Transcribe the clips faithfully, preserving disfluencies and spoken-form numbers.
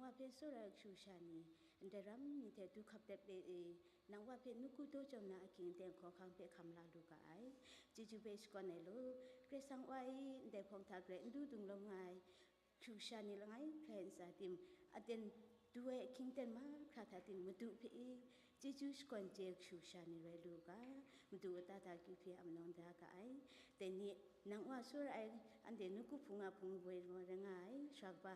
Wa hpe tsawra ai kashu kasha ni, ndai ram ni hte du hkap dep e, nang wa hpe nawku daw chyawm na ahkying aten hkawhkam hpe hkam la lu ga ai. Chyeju hpe shakawn ai law, Karai Kasang wa e, ndai hpawng hta garai n du dung lawm nga ai kashu kasha ni langai hkrai ntsa tim, aten du ai ahkying aten mahkra hta tim Madu hpe e, chyeju shakawn chye kashu kasha ni rai lu ga, Madu a ta ta akyu hpyi a manawng da ga ai. Dai ni, nang wa tsawra ai, anhte nawku hpung a hpung woi rai nga ai, sara kaba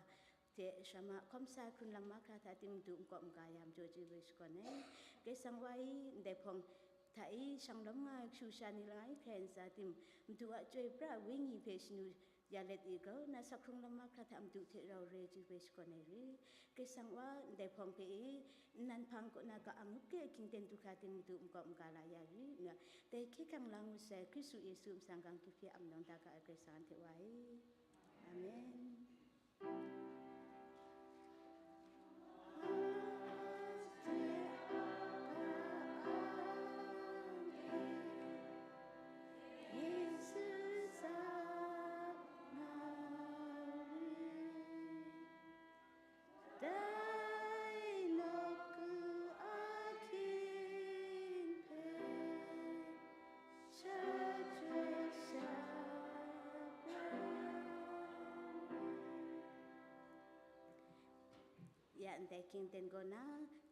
hte sara kawmsa hkrun lam mahkra hta tim Madu n-, n-, kawp n-, ga ya majaw chyeju hpe shakawn ai. Karai Kasang wa e, ndai hpawng hta e shang lawm nga ai kashu kasha ni langai hkrai ntsa tim, Madu a Chyoi pra ai Wenyi hpe shanu ya let e grau nna, sak hkrung lam mahkra hta Madu hte rau re chyeju hpe shakawn ai re. Karai Kasang wa, ndai hpawng hpe e, nnan hpang kaw na ga ang ngup ke ahkying aten du hkra tim Madu n-, kawp n-, ga la ya re, nna, dai hkye hkrang la ngut sai Hkristu Yesu a myit sanggang akyu hpyi a manawng da ga ai Karai Kasang anhte wa e. Amen. Dai nawku ahkying hpe shachoi sha pran. Ya ndai ahkying aten kaw na,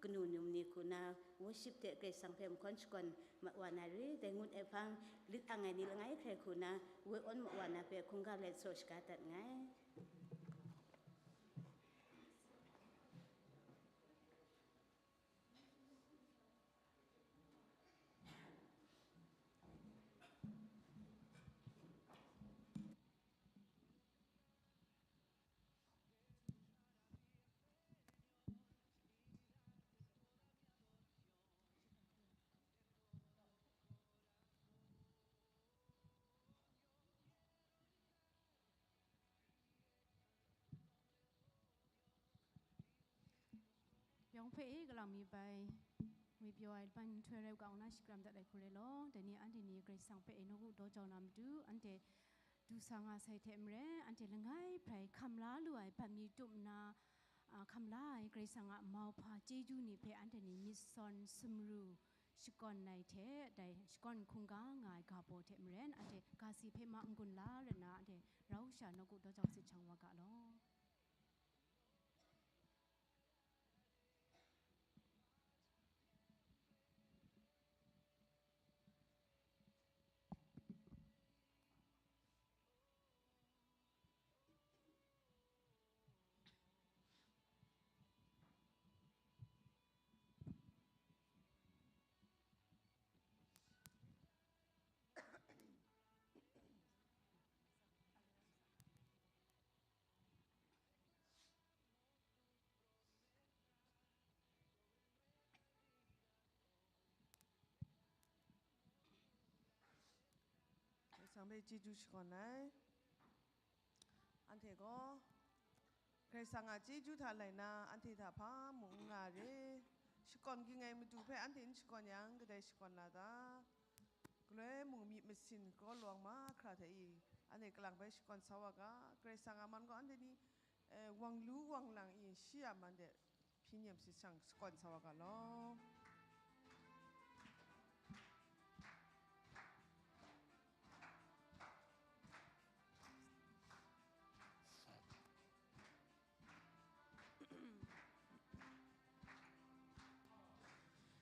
kanu num ni hku na, worship hte Karai Kasang hpe mahkawn shakawn ma wa na re, dai ngut ai hpang, lit ang ai ni langai hkrai hku na, woi awn ma wa na hpe hkungga let saw shaga dat nngai. Yawng hpe e, kalang mi bai, ngwi pyaw ai laban nhtoi rai u ga, ngu na shakram dat ai hku rai law, dai ni anhte ni Karai Kasang hpe e nawku daw jau na matu, anhte du sa nga sai hte maren, anhte langai hprai hkam la lu ai bat mi tum nna, a, hkam la ai Karai Kasang a mauhpa chyeju ni hpe anhte ni myit sawn sumru shakawn ai hte, dai shakawn hkungga nga ai ga baw hte maren, anhte ga si hpe ma n-gun la rai nna, anhte rau sha nawku daw jau sit jang wa ga law. Karai Kasang hpe chyeju shakawn ai. Anhte gaw Karai Kasang a chyeju hta lai nna, anhte hta hpa mung n nga re. Shakawn ging ai matu hpe anhte n shakawn yang, kadai shakawn la ta? Galoi mung myit masin kraw lawang mahkra hta i, anhte kalang bai shakawn sa wa ga. Karai Kasang a man gaw anhte ni, eh, wang lu wang lang i, shi a man de hpyi nem sit shang shakawn sa wa ga law.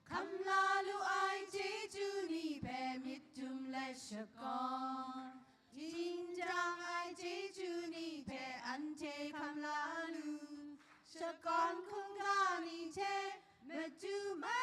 Hkam la lu ai chyeju ni hpe myit dum let shakawn, jin jang ai chyeju ni hpe anhte hkam la lu, shakawn hkungga ni hte matu ma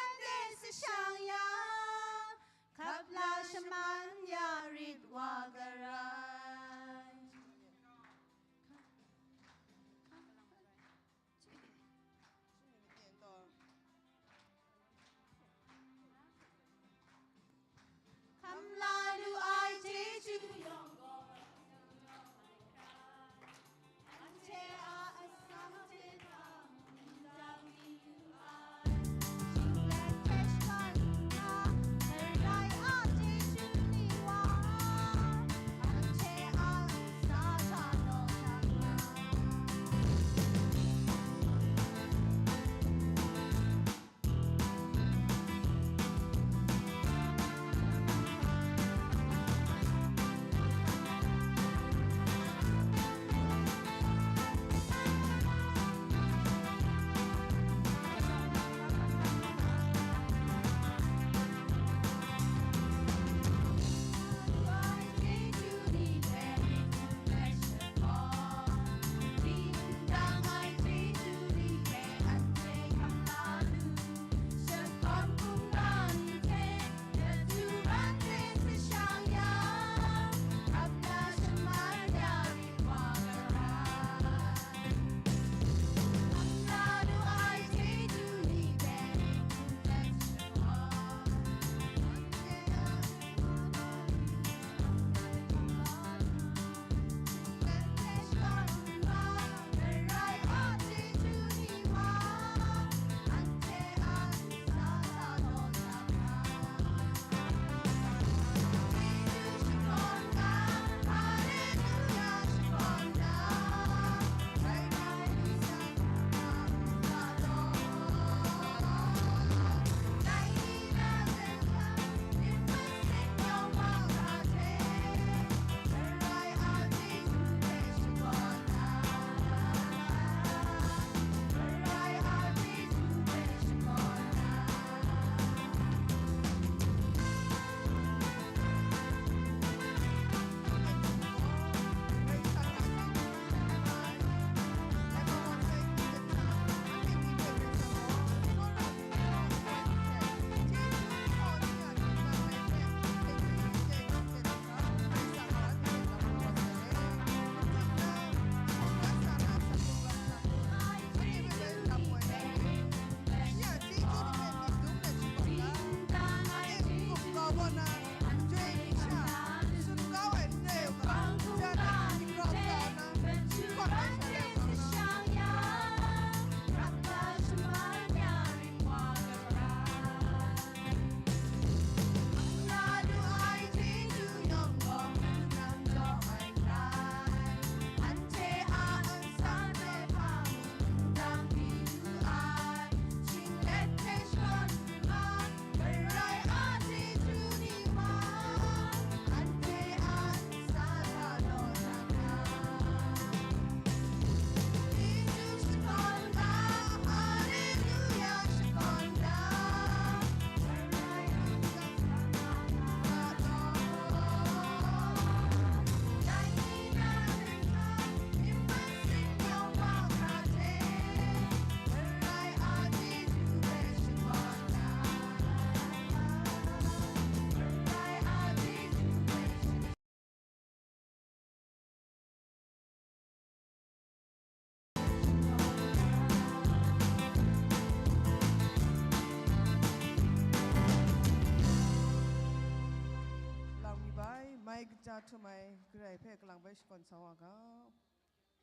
Mai kaja htum ai Karai hpe kalang bai shakawn sa wa ga.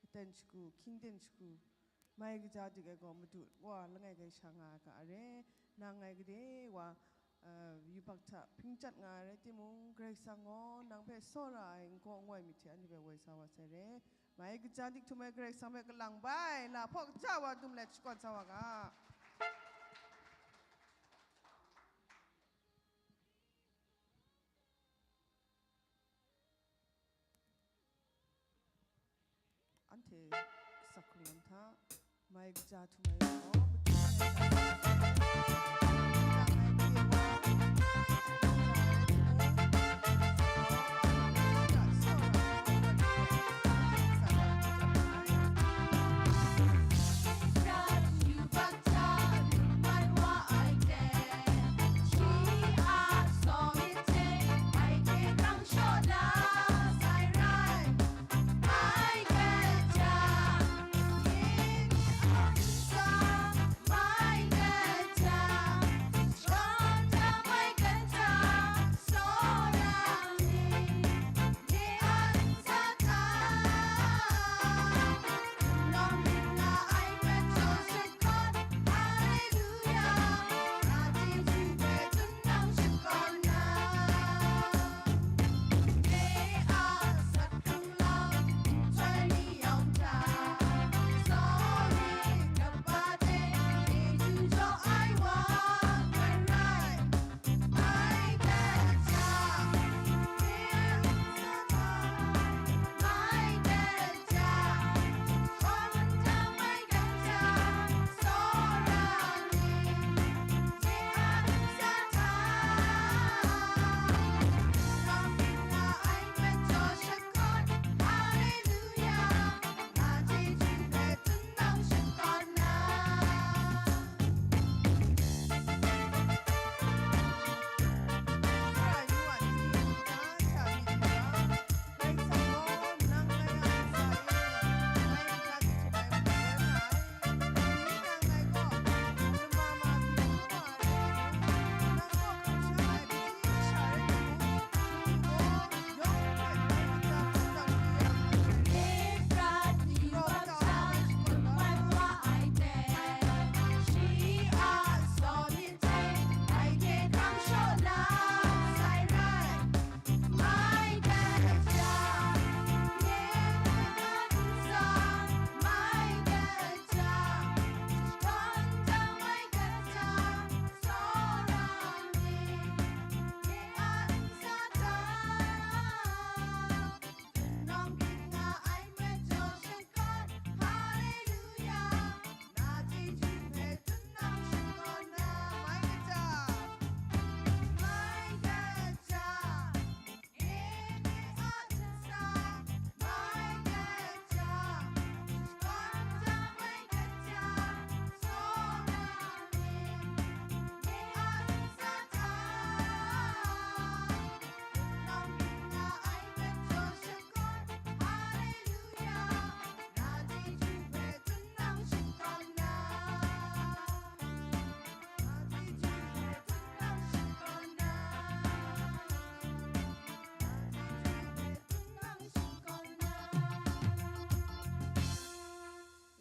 Aten shagu, hkying ten shagu, mai kaja dik ai gaw Madu Wa langai kai sha nga ai ga are, nang ngai gade wa, uh, yubak hta hpring chyat nga ai rai timung, Karai Kasang gaw nang hpe tsawra ai n-gaw n-goi myit hte anhte hpe woi sa wa sai re. Mai kaja dik htum ai Karai Kasang hpe kalang bai, lahpawk kaja wa dum let shakawn sa wa ga. Anhte sak hkrung lam hta, mai kaja htum ai gaw, madu ai hta,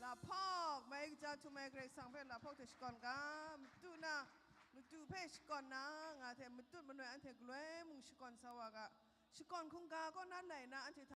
Lahpawk, mai kaja htum ai Karai Kasang hpe lahpawk hte shakawn ga, madu na, madu hpe shakawn na, nga hte matut manoi anhte galoi mung shakawn sa wa ga, shakawn hkungga kaw na lai na, anhte hta